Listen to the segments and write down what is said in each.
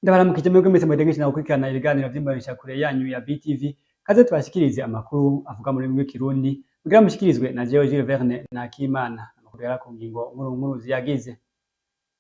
Ndabaramukije mwebwe mwese mwedengeje na gukurikirana ibiganiro vy'imboneshakure yanyu ya BTV. Kaze tubashikirize amakuru avuga mu rurimi rw'Ikirundi, kugira mushikirizwe na jewe Jules Verne Nakimana. Amakuru yari ku ngingo nkuru nkuru ziyagize.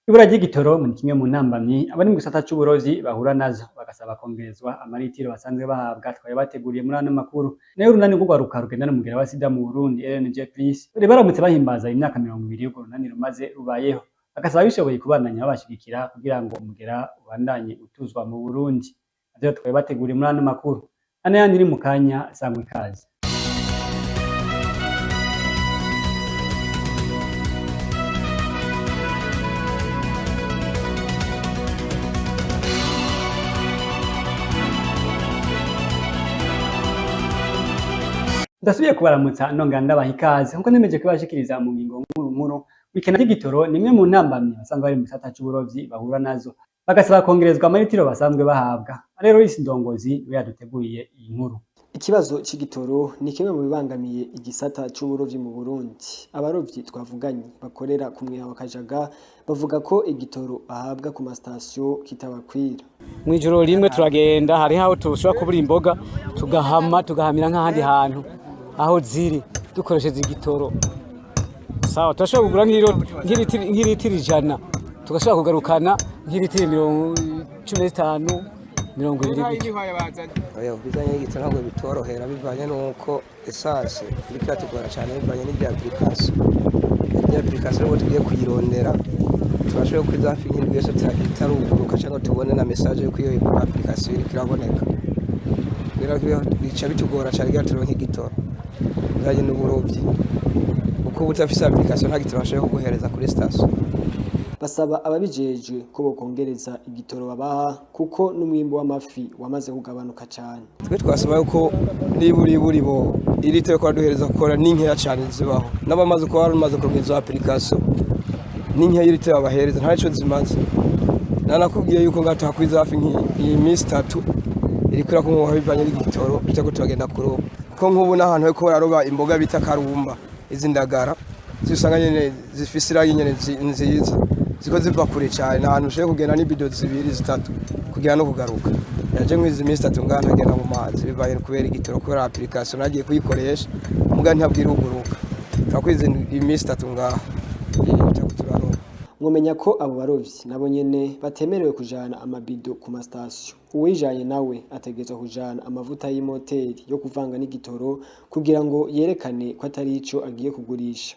Ibura ry'igitoro ni kimwe mu ntambamyi abari mu gisata c'uburovyi bahura nazo, bagasaba kongerezwa amaritiro basanzwe bahabwa. Twari bateguriye muri ano makuru. Nayo urunani rw'urwaruka rugendana umugera wa sida mu Burundi, RNG Plus, bari baramutse bahimbaza imyaka 20 y'urwo runani rumaze rubayeho, bagasaba bishoboye kubandanya babashigikira kugira ngo umugera ubandanye utuzwa mu Burundi. Navyo twari bateguriye muri ano makuru. Ano yandi ni mu kanya, sangwa ikaze. Ndasubiye kubaramutsa nongera ndabaha ikaze nkuko nemeje kubashikiriza mu ngingo nkuru nkuru. Ikena ry'igitoro ni imwe mu ntambamyi basanzwe bari mu gisata c'uburovyi bahura nazo, bagasaba kongerezwa amaritiro basanzwe bahabwa. Rero isi ndongozi niwe yaduteguriye iyi nkuru. Ikibazo c'igitoro ni kimwe mu bibangamiye igisata c'uburovyi mu Burundi. Abarovyi twavuganye bakorera ku mweha wa Kajaga bavuga ko igitoro bahabwa ku masitasiyo kitabakwira. Mw'ijoro rimwe turagenda, hariho aho tushobora kubura imboga, tugahama tugahamira nk'ahandi hantu aho ziri dukoresheje igitoro. Sawa, turashobora kugura nk'ilitiro 100, tugashobora kugarukana nk'ilitiro 15, 20 gutyo. Oya, bijanye n'igitoro ntabwo bitorohera, bivanye n'uko essence iriko iratugora cane, bivanye n'irya application. Irya application ngo tugiye kuyirondera, turashoboye kwiza hafi nk'indwi yose itaruguruka, cyangwa tubone na message yuko iyo application iriko iraboneka. Rero bica bitugora cane kugira turonke igitoro bijanye n'uburovyi, kuko uba udafise application nta gitoro bashoboye kuguhereza kuri station. Basaba ababijejwe ko bokongereza igitoro babaha, kuko n'umwimbu w'amafi wamaze kugabanuka cane. Twe twasaba yuko nibura buri bo iri teko baduhereza gukora ni nkeya cyane zibaho, n'abamaze kuba bamaze kuronka izo application ni nkeya iri teko babahereza, nta nico zimaze. Nanakubwiye yuko ngaha tuhakwiza hafi nk'iyi minsi 3 iriko irakunguka bivanye n'igitoro bitako turagenda kuroba, kuko nk'ubu n'ahantu hariko bararoba imboga bita karumba, izi ndagara zisanga nyene zifise irangi nyene nziza, ziko ziva kure cyane, ni ahantu ushobora kugenda n'ibido 2 3 kugira no kugaruka. Yaje nk'izi minsi 3 ngaha ntagenda mu mazi bivanye kubera igitoro, kubera application nagiye kuyikoresha muga ntabwira uguruka. Turakwiza iminsi 3 ngaha bitako turaroba. Mwomenya ko abo barovyi nabo nyene batemerewe kujana amabido ku masitasiyo. Uwijanye nawe ategerezwa kujana amavuta y'imoteri yo kuvanga n'igitoro kugira ngo yerekane ko atari ico agiye kugurisha.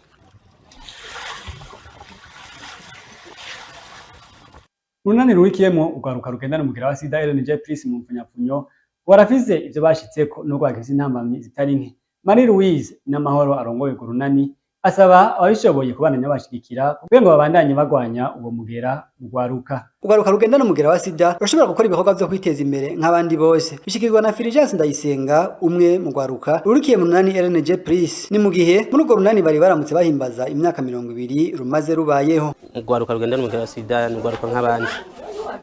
Urunani rurikiyemwo urwaruka rugendana umugera wa sida, RNG Plus mu mfunyapfunyo, barafise ivyo bashitseko nubwo bagifise intambamyi zitari nke. Marie Louise N'Amahoro arongoye urwo runani asaba ababishoboye kubandanya babashigikira kugira ngo babandanye bagwanya uwo mugera mu rwaruka. Urwaruka rugendana umugera wa sida rushobora gukora ibikorwa vyo kwiteza imbere nk'abandi bose, bishikirwa na Fulgence Ndayisenga, umwe mu rwaruka rurikiye mu runani RNG Plus. Ni mu gihe muri urwo runani bari baramutse bahimbaza imyaka 20 rumaze rubayeho. Urwaruka rugendana umugera wa sida ni urwaruka nk'abandi,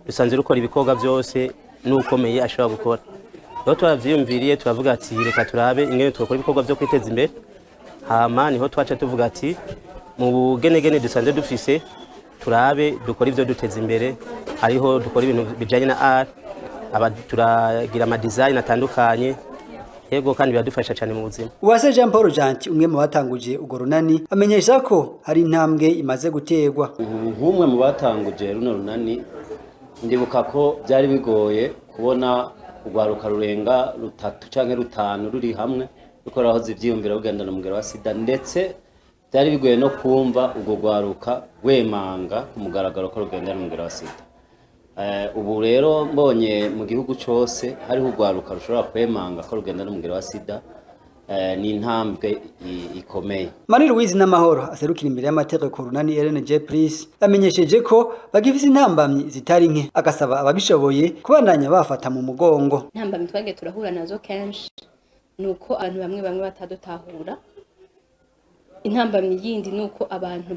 rusanzwe rukora ibikorwa byose n'ukomeye ashobora gukora. Rero twaravyiyumviriye turavuga ati reka turabe ingene twakora ibikorwa vyo kwiteza imbere. Hama niho twaca tuvuga ati mu bugenegene dusanzwe dufise turabe dukora ivyo duteza imbere. Hariho dukora ibintu bijanye na art, aba turagira ama design atandukanye, yego, kandi biradufasha cyane mu buzima. Uwase Jean Paul Janti, umwe mu batanguje urwo runani, amenyesha ko hari intambwe imaze guterwa. Nk'umwe mu batanguje runo runani, ndibuka ko byari bigoye kubona urwaruka rurenga 3 canke 5 ruri hamwe rukoraho ivyiyumviro rugendana umugera wa sida, ndetse byari bigoye no kumva urwo rwaruka rwemanga ku mugaragaro ko rugendana umugera wa sida. Ubu rero mbonye mu gihugu cose hariho urwaruka rushobora kwemanga ko rugendana umugera wa sida, ni intambwe ikomeye. Marie Louise N'Amahoro aserukira imbere y'amategeko runani RNG Plus amenyesheje ko bagifise intambamyi zitari nke, agasaba ababishoboye kubandanya bafata mu mugongo. Intambamyi twagiye turahura nazo kenshi nuko abantu bamwe bamwe batadutahura. Intambamyi yindi nuko abantu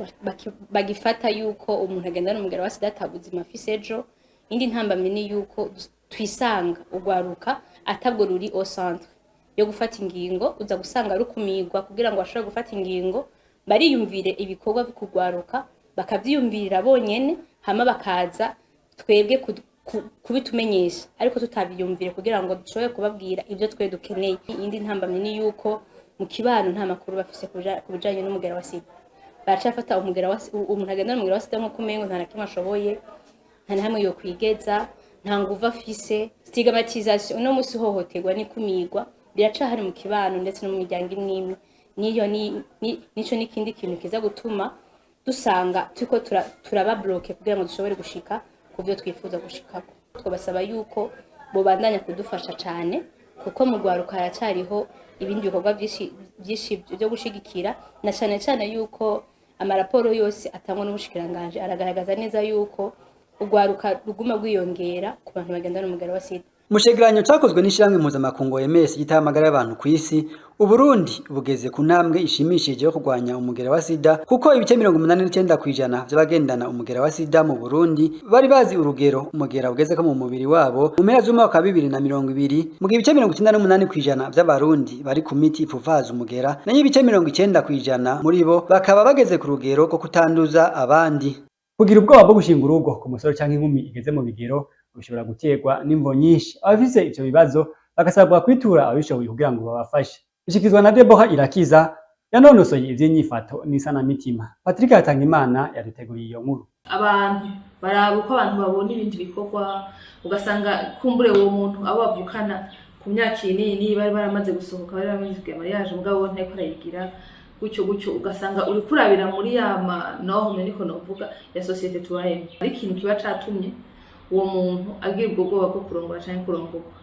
bagifata yuko umuntu agendana umugera wa sida atabuzima afise ejo. Indi ntambamyi ni yuko twisanga urwaruka atabwo ruri au centre yo gufata ingingo, uza gusanga rukumigwa kugira ngo bashobore gufata ingingo, bariyumvire ibikorwa byo kugwaruka bakavyiyumvirira bonyene, hama bakaza twebwe Kubitumenyesha ariko tutabiyumvire kugira ngo dushobore kubabwira ibyo twe dukeneye. Iyindi ntambamyi ni yuko mu kibano nta makuru bafise ku bijanye n'umugera wa sida. Baracafata umugera wa umuntu agenda n'umugera wa sida nk'uko umengo nta na kimwe ashoboye, nta na hamwe yokwigeza, nta nguvu afise. Stigmatisation, uno musi ihohoterwa n'ikumirwa biracahari mu kibano ndetse no mu miryango imwe imwe. Niyo nico n'ikindi kintu kiza gutuma dusanga turiko turaba bloqué kugira ngo dushobore gushika ku byo twifuza gushikako. Twabasaba yuko bobandanya kudufasha cane, kuko mu rwaruka haracyariho ibindi bikorwa byinshi byinshi byo gushigikira, na cane cane yuko amaraporo yose atangwa n'ubushikiranganji aragaragaza neza yuko urwaruka ruguma rwiyongera ku bantu bagendana n'umugera wa sida. Mu cegeranyo cakozwe n'ishirahamwe mpuzamakungu OMS yitaho amagara y'abantu kw'isi, Uburundi bugeze ku ntambwe ishimishije yo kurwanya umugera wa sida, kuko ibice 89% vy'abagendana umugera wa sida mu Burundi bari bazi urugero umugera ugezeko mu mubiri wabo mu mpera z'umwaka wa 2020, mu gihe ibice 98% vy'Abarundi bari ku miti ipfufaza umugera, nayo ibice 90% muri bo bakaba bageze ku rugero rwo kutanduza abandi. Kugira ubwoba bwo gushinga urugo ku musore canke inkumi igeze mu bigero bishobora guterwa n'imvo nyinshi. Abafise ivyo bibazo bagasabwa kwitura ababishoboye kugira ngo babafashe. Bishikirizwa na Deborah Irakiza, yanonosoye ivy'inyifato n'isanamitima. Patrick Hatangimana yaduteguriye iyo nkuru. Abantu baraba uko abantu babona ibindi bikorwa, ugasanga kumbure uwo muntu abo bavukana ku myaka iyi n'iyi n'iyi bari baramaze gusohoka, bari baramaze kugira mariage, mugabo we ntariko arayigira, gutyo gutyo. Ugasanga uri kurabira muri ya ma norme, niko novuga, ya société tubayemo. Ari ikintu kiba catumye uwo muntu agira ubwo bwoba bwo kurongora canke kurongorwa.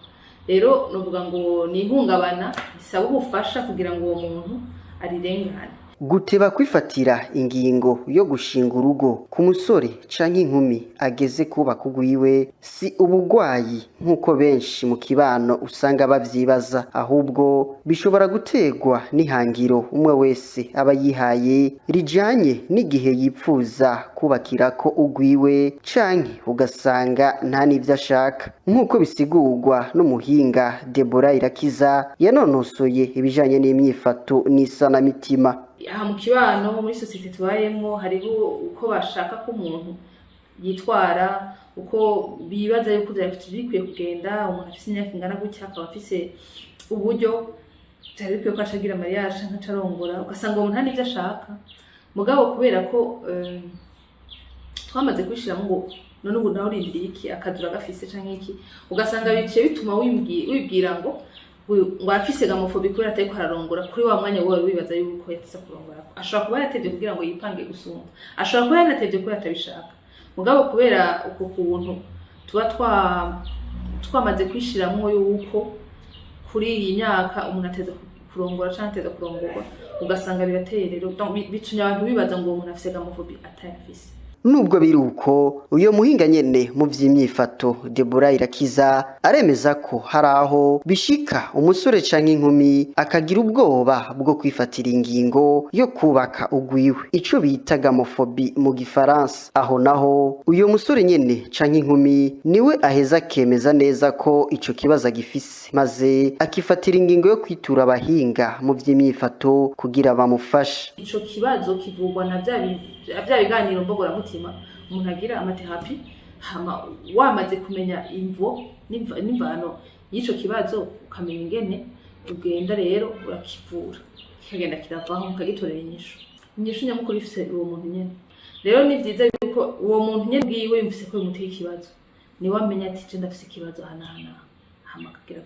Rero novuga ngo ni ihungabana risaba ubufasha kugira ngo uwo muntu arirengane. Guteba kwifatira ingingo yo gushinga urugo ku musore canke inkumi ageze kubaka ugwiwe si ubugwayi nk'uko benshi mu kibano usanga bavyibaza, ahubwo bishobora guterwa n'ihangiro umwe wese aba yihaye rijanye n'igihe yipfuza kubakirako ugwiwe, canke ugasanga nta n'ivyo ashaka, nk'uko bisigurwa n'umuhinga Deborah Irakiza, yanonosoye ibijanye n'imyifato n'isanamitima. Aha mu kibano, muri société tubayemwo, hariho uko bashaka ko umuntu yitwara, uko bibaza yuko vyari bikwiye kugenda. Umuntu afise imyaka ingana gutya, akaba afise uburyo, vyari bikwiye ko aca agira mariage canke aca arongora. Ugasanga uwo muntu nta n'ivyo ashaka, mugabo kubera ko twamaze kwishiramwo ngo none ubu nawe urindiriye iki, akazi uragafise canke iki, ugasanga biciye bituma wibwira ngo arafise gamophobie kubera atariko ararongora kuri wa mwanya wowe wibaza yuko yateza kurongora. Ashobora kuba yaratevye kugira ngo yipange gusumba, ashobora kuba yanatevye kubera atabishaka, mugabo kubera uko kuntu tuba twamaze kwishiramwo yuko kuri iyi myaka umuntu ateza kurongora canke ateza kurongorwa, ugasanga birateye rero, donc bitumye abantu bibaza ngo uwo muntu afise gamophobie atayafise. Nubwo biri uko, uyo muhinga nyene mu vy'imyifato Deborah Irakiza aremeza ko hari aho bishika umusore canke inkumi akagira ubwoba bwo kwifatira ingingo yo kubaka ugwiwe, ico bita gamophobie mu gifaransa. Aho naho uyo musore nyene canke inkumi niwe aheza akemeza neza ko ico kibazo agifise, maze akifatira ingingo yo kwitura abahinga mu vy'imyifato kugira bamufashe. Ico kibazo kivugwa na vya biganiro mbogoramutima umuntu agira, ama thérapies. Hama wamaze kumenya imvo n'imvano y'ico kibazo, ukamenya ingene ugenda rero urakivura, kikagenda kiravaho, mukagitorera inyishu. Inyishu nyamukuru ifise uwo muntu nyene. Rero ni vyiza yuko uwo muntu nyene bwiwe yumvise ko bimuteye ikibazo, niwe amenya ati: "Je ndafise ikibazo aha n'aha n'aha." Hama akagera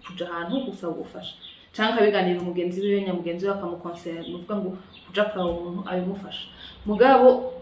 kuja ahantu gusaba ubufasha, canke akabiganira umugenzi wiwe, nyamugenzi we akamu conseilla, ni ukuvuga ngo kuja kuraba umuntu abimufasha. Mugabo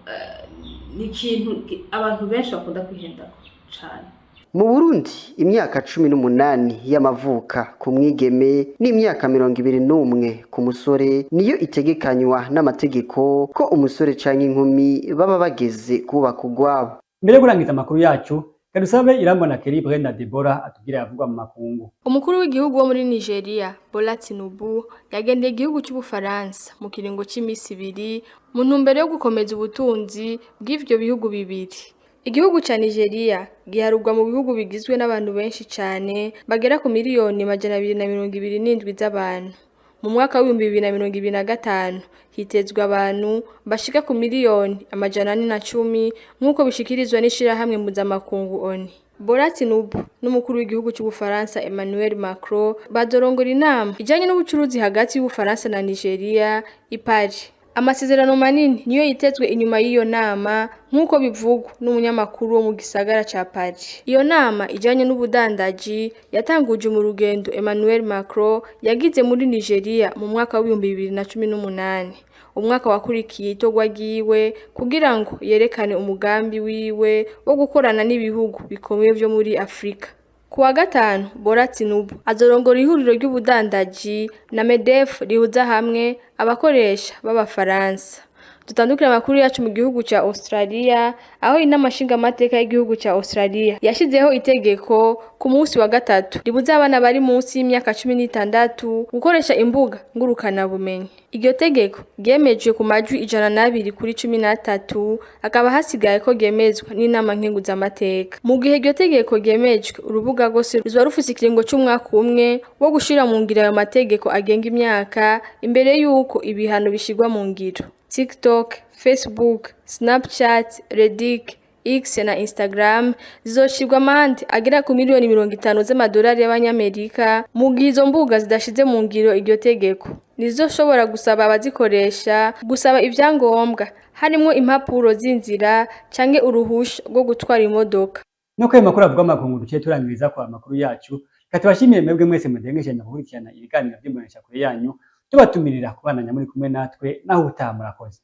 ni ikintu abantu benshi bakunda kwihendako cane. Mu Burundi, imyaka 18 y'amavuka ku mwigeme n'imyaka 21 ku musore niyo itegekanywa n'amategeko ko umusore canke inkumi baba bageze kubaka ugwabo. Mbere yo kurangiza amakuru yacu, kadusabe Irambona Kelly Brenda Deborah atubwire yavugwa mu makungu. Umukuru w'igihugu wo muri Nigeria, Bola Tinubu, yagendeye igihugu cy'Ubufaransa mu kiringo c'imisi 2 mu ntumbero yo gukomeza ubutunzi bw'ivyo bihugu bibiri. Igihugu ca Nigeria giharurwa mu bihugu bigizwe n'abantu benshi cane, bagera ku miliyoni 227 z'abantu. Mu mwaka w'2025 hitezwe abantu bashika ku 410 miliyoni nk'uko bishikirizwa n'ishirahamwe mpuzamakungu ONU. Bola Tinubu n'umukuru w'igihugu c'Ubufaransa Emmanuel Macron bazorongora inama ijanye n'ubucuruzi hagati y'Ubufaransa na Nigeria i Paris. Amasezerano manini niyo yitezwe inyuma y'iyo nama nk'uko bivugwa n'umunyamakuru wo mu gisagara ca Paris. Iyo nama ijanye n'ubudandaji yatanguje mu rugendo Emmanuel Macron yagize muri Nigeria mu mwaka w'2018. Umwaka wakurikiye itorwa ryiwe, kugira ngo yerekane umugambi wiwe wo gukorana n'ibihugu bikomeye vyo muri Afrika. Ku wa gatanu, Bola Tinubu azorongora ihuriro ry'ubudandaji na MEDEF rihuza hamwe abakoresha b'Abafaransa. Dutandukire amakuru yacu mu gihugu ca Australia, aho inama nshingamateka y'igihugu ca Australia yashizeho itegeko ku munsi wa gatatu ribuza abana bari munsi y'imyaka 16 gukoresha imbuga ngurukanabumenyi. Iryo tegeko ryemejwe ku majwi 102 kuri 13, akaba hasigaye ko ryemezwa n'inama nkenguzamateka. Mu gihe iryo tegeko ryemejwe, urubuga rwose ruzoba rufise ikiringo c'umwaka umwe wo gushira mu ngiro ayo mategeko agenga imyaka imbere y'uko ibihano bishirwa mu ngiro. TikTok, Facebook, Snapchat, Reddit, X na Instagram zizoshirwa amande agera ku 50 miliyoni z'amadolari y'Abanyamerika mu gihe izo mbuga zidashize mu ngiro iryo tegeko. Ntizizoshobora gusaba abazikoresha gusaba ivyangombwa harimwo impapuro z'inzira canke uruhusha rwo gutwara imodoka. Nuko ayo makuru avuga amakungu duciye turangiriza kwa amakuru yacu. Reka tubashimire mwebwe mwese mudengeshanya gukurikirana ibiganiro vy'imboneshakure yanyu, tubatumirira kubandanya muri kumwe natwe naho ubutaha. Murakoze.